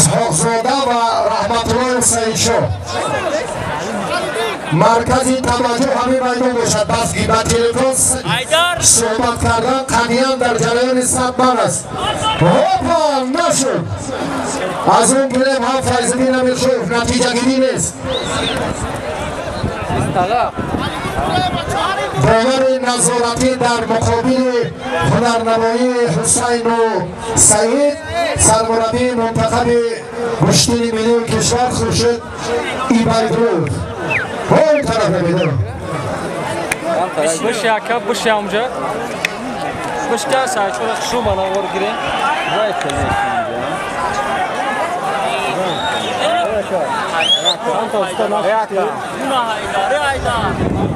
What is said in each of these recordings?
Исҳоқзода ва Раҳматуллоев Саидшоҳ. Маркази таваҷҷӯҳ ҳамин майдон бошад. Бас ки ба телефон суҳбат кардан қатъиян дар ҷараёни сабт ман аст. Ҳопа, нашуд. Аз он гилем ҳам Файзиддин Амиршоев натиҷагирӣ нест. Бовари назоратӣ дар муқобили ҳунарнамоии Ҳусайну Саид, сармураббии мунтахаби гӯштини миллии кишвар Хуршед Ибайдуллоев. Он тараф мебинам. Биши ака, биши амҷа. Бишка сайчора шу манавор гирем. Вай конечно.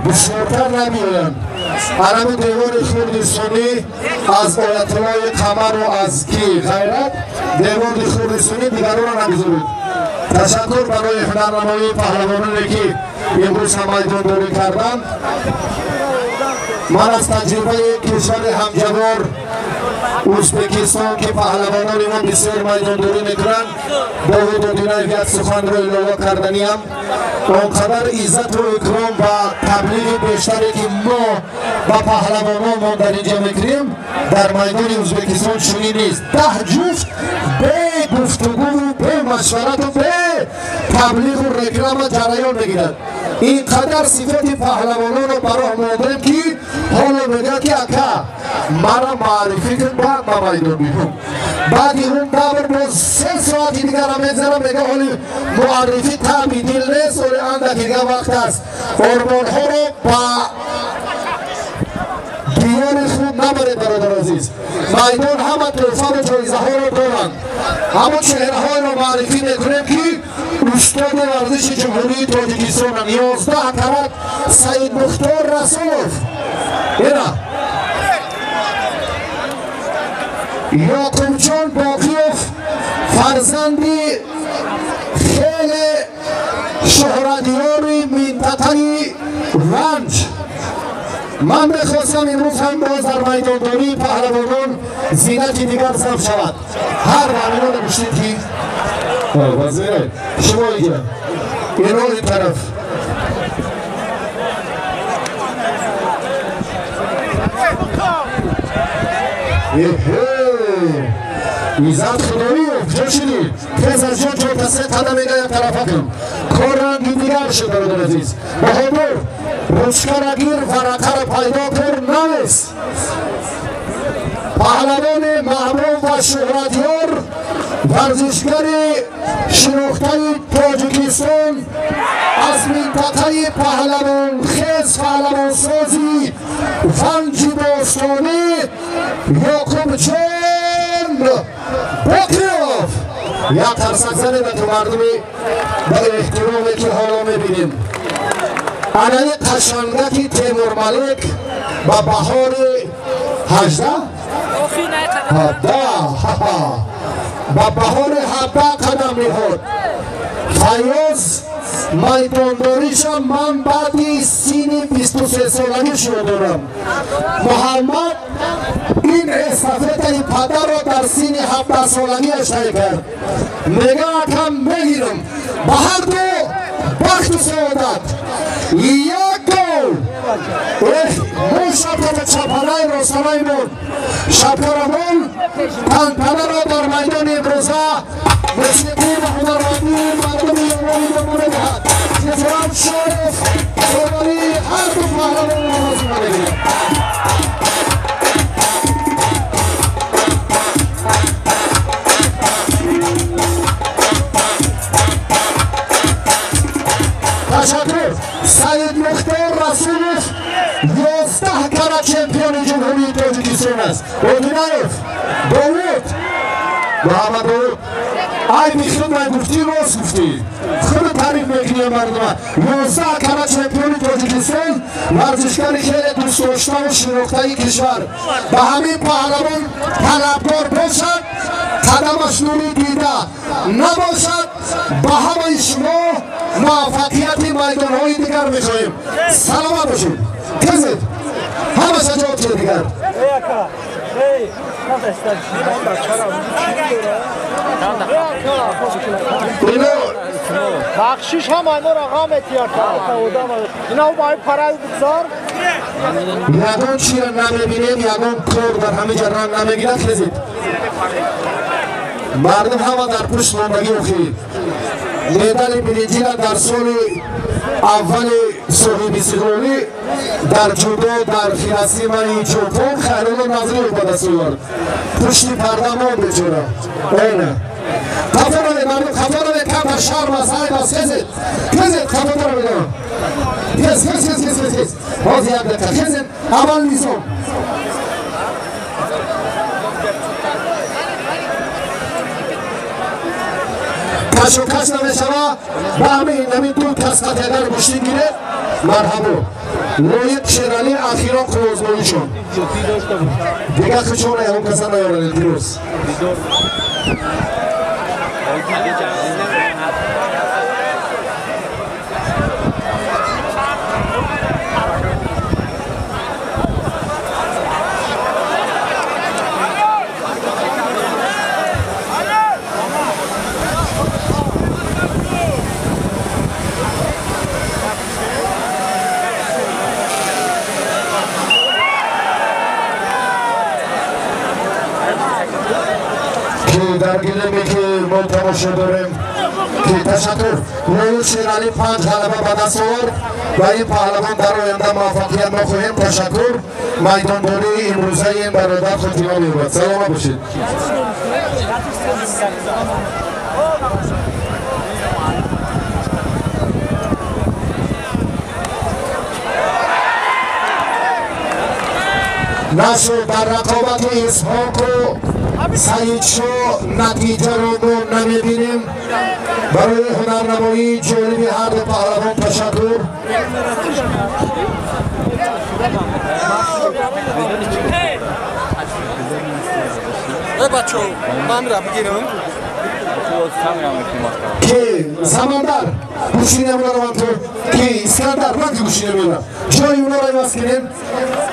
Бисёртар намеоянд. Арами девори хурди сунӣ аз оятуллои Қамару аз ки ғайрат, девори хурди сунӣ дигаронро нагузоред. Ташаккур барои ҳунарнамоии паҳлавононе ки имрӯз ҳам майдондорӣ карданд. Ман аз таҷрибаи кишвари ҳамҷавор Ӯзбекистон ки паҳлавонони мо бисёр майдондорӣ мекунанд, Довуд Одинаев як суханро илова карданиам. Он қадар иззату икром ва таблиғи бештаре ки мо ба паҳлавононмон дар инҷо мекунем, дар майдони Ӯзбекистон чунин нест. 10 ҷуфт бе гуфтугӯву бе машварату бе таблиғу реклама ҷараён мегирад. Ин қадар сифати паҳлавононро ба роҳ мондем ки ҳоло мегӯяд ки ака мара маърифӣ кун, баъд ба майдон биём. Баъди он давр боз 3 соати дигара мегзарам, мега ҳоли муаррифӣ таби дил нест, оли андак дигар вақт аст. Ормонҳоро ба диёри худ набаред, бародар азиз. Майдон ҳама тӯҳфаву ҷоизаҳоро доранд. Ҳамон чеҳраҳоеро маърифӣ мекунем ки устоди варзиши Ҷумҳурии Тоҷикистонам 11 карат Саидмухтор Расулов, ина Ёқубҷон Боқиёв, фарзанди хеле шӯҳратёри минтақаи Ванҷ. Ман мехостам имрӯз ҳам боз дар майдондории паҳлавонон зинати дигар сабт шавад. Ҳар вариноро гӯштед ки вазир шумо инҷа, ино ин тараф. Иззат Худоиев, ҷо шудӣ? Тез аз ҷо чорта се қадам мега як тарафа кун. Кор ранги дигар шуд, бародар азиз. Баҳодур, ручкара гир, варақаро пайдо кун, навис. Паҳлавони маҳбуб ва шӯҳратёр, варзишгари шинохтаи Тоҷикистон аз минтақаи паҳлавонхез, паҳлавонсози Ванҷи бостонӣ Ёқубҷон Боқиёв. Як қарсак занед ба ту мардуми ба эҳтироме ки ҳоло мебинем. Анаи қашангаки Темурмалик ба баҳори 18 ба баҳори 17 қадам ниҳод. Файёз майдондориша ман баъди синни 23 солагӣ шурӯъ дорам. Муҳаммад ин эстафетаи падарро дар синни 17 солагиаш тай кард. Мега акам мегирам. Ба ҳар ду бахту саодат. Як гол! Мо шапката чапалаи росталаимон. Шапкарамон тантанаро дар майдони имрӯза мусиқӣ ва ҳунармандии мардуми ёрони медиҳад. Ҷурам Шоев соварии ҳар ду паҳлавонро розима мегирад. Ташаккур. Саидмухтор Расулов 11 карат чемпиони Ҷумҳурии Тоҷикистон аст. Одинаев Довуд, Муҳаммад Довуд, айби худ ман гуфтӣ, рост гуфтӣ. Худ таъриф мекунӣ мардума. 11 карат чемпиони Тоҷикистон, варзишгари хеле дӯстдоштаву шинохтаи кишвар. Ба ҳамин паҳлавон талабгор бошад, қадамаш нури дида набошад, ба ҳамаи шумо муваффақияти майдонҳои дигар мехоҳем. Саломат бошед. Тезед, ҳамаша ҷавоб чида дигар. Бахшиш ҳам аймора ғам этияр ина ӯ баи параю бигзор. Ягон чиро намебинем, ягон кор дар ҳама ҷа ранг намегирад. Хезед, мардум ҳама дар пушт мондагӣ. Охир медали биринҷиро дар соли аввали соҳибистиқлолӣ дар ҷудо дар Хиросимаи Ҷопон Хайрулло Назриев ба даст овард. Пушти парда мон бечора. Эна хафо равед, мардум, хафо равед, камтар шарм аст, айб аст. Хезед, хезед, хафо равед. Хез, хез, хез, хез, хез, хез. Ҳозир як дақиқа, хезед. Аввал низом. Кашокаш намешава. Ба ҳамин ҳамин ду кас қати агар гӯштин гиред, марҳабо. Лоиқ Шералӣ ахирон қуввозмоишон. Дигар хучона ягон каса наёрад, илтимос. Дар гилеме ки мо тамошо дорем, ки ташаккур, Лоиқ Шералӣ 5 ғалаба ба даст овард ва ин паҳлавон дар оянда муваффақият мохоҳем. Ташаккур, майдондории имрӯзаи ин бародар хотима меёбад. Саломат бошед. Нашуд дар рақобати Исҳоқу Саидшо натиҷаро мо намебинем. Барои ҳунарнамоии ҷолиби ҳарду паҳлавон ташаккур. Ки Самандар гӯшини меораванд, ту ки Искандар ман ки гӯшини меорам, ҷои онро иваз кунем.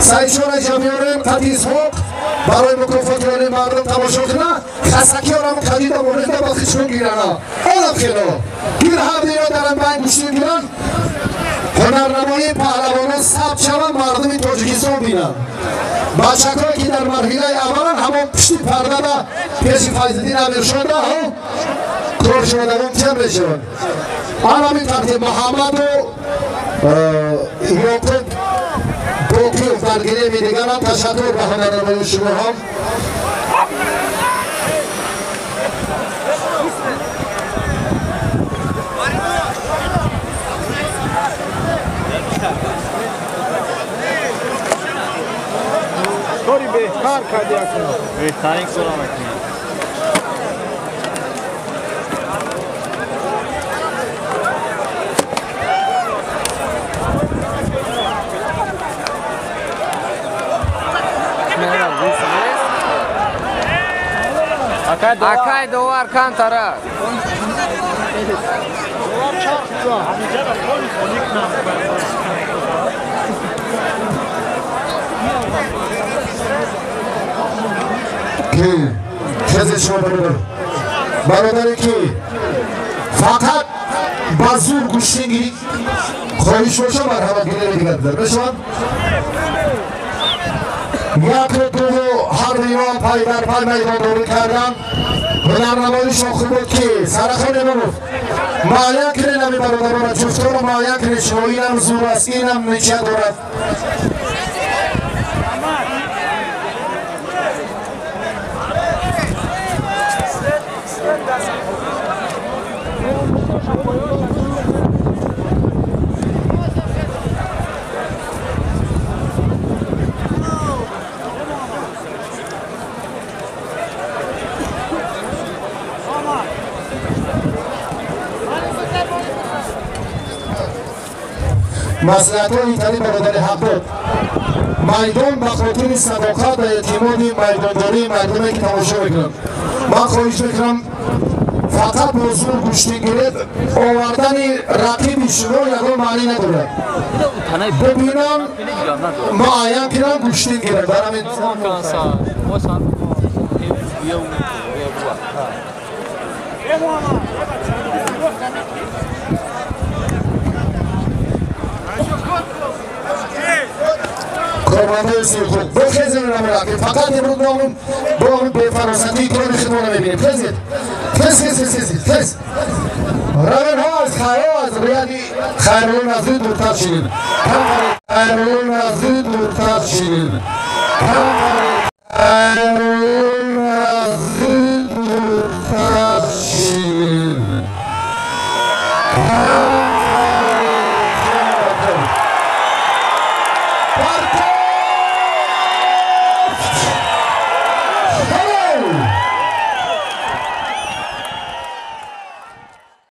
Саидшоро ҷа меорем қати Исҳоқ барои мукофоти олии мардум тамошо куна. Хасакиёрам қадида ворихта ба хишмон гирана олам хело гир ҳардиро дар байн гӯштин гиранд. Ҳунарнамоии паҳлавонон сабт шаванд, мардуми Тоҷикистон бинанд. Бачакое ки дар марҳилаи авваланд, ҳамон пушти пардада пеши Файзиддин Амиршода коршонадагон кам мешаванд. Ҳамин тартиб Муҳаммаду Ёқуб Боқиев дар гиреми дигарам. Ташаккур ба ҳунарнамоии шумо ҳам. Кори беҳтар кардӣ акнун. Беҳтарин корро мекунӣ. Акай довар камтара. Ки хези шумо бародар, бародаре ки фақат ба зур гӯштингӣ хоҳиш боша, марҳамат, гирери дигар дидар мешаванд. Яку дуву ҳар дуён пай дар пай майдондорӣ карданд. Ҳунарнамоишон хуб буд, ки Сарахон Имомов муайян кунед ҳамин бародаронро, ҷуфторо муайян кунед шумо. Инам зур аст, инам нича дорад. Маслиҳатҳои италӣ бародари ҳақдод. Майдон ба хотири садоқат ва эътимоди майдондории мардуме ки тамошо мекунанд, ман хоҳиш мекунам, фақат бо зур гӯштин гиред, овардани рақиби шумо ягон маънӣ надорад. Бибинам, муайян кунам, гӯштин гирад дар ҳамин. Кормандои сиҳуқуқ бохезед, ки фақат имрӯз мо бо бефаросатии кори худмонро мебинем. Хезед, хез, хез, хез, хез, хез. Равенҳо аз хайро аз рияди Хайрулло Назрӣ дуртар шинед. Хайрулло Назрӣ дуртар шинед. Хайрулло Назрӣ дуртар шинед.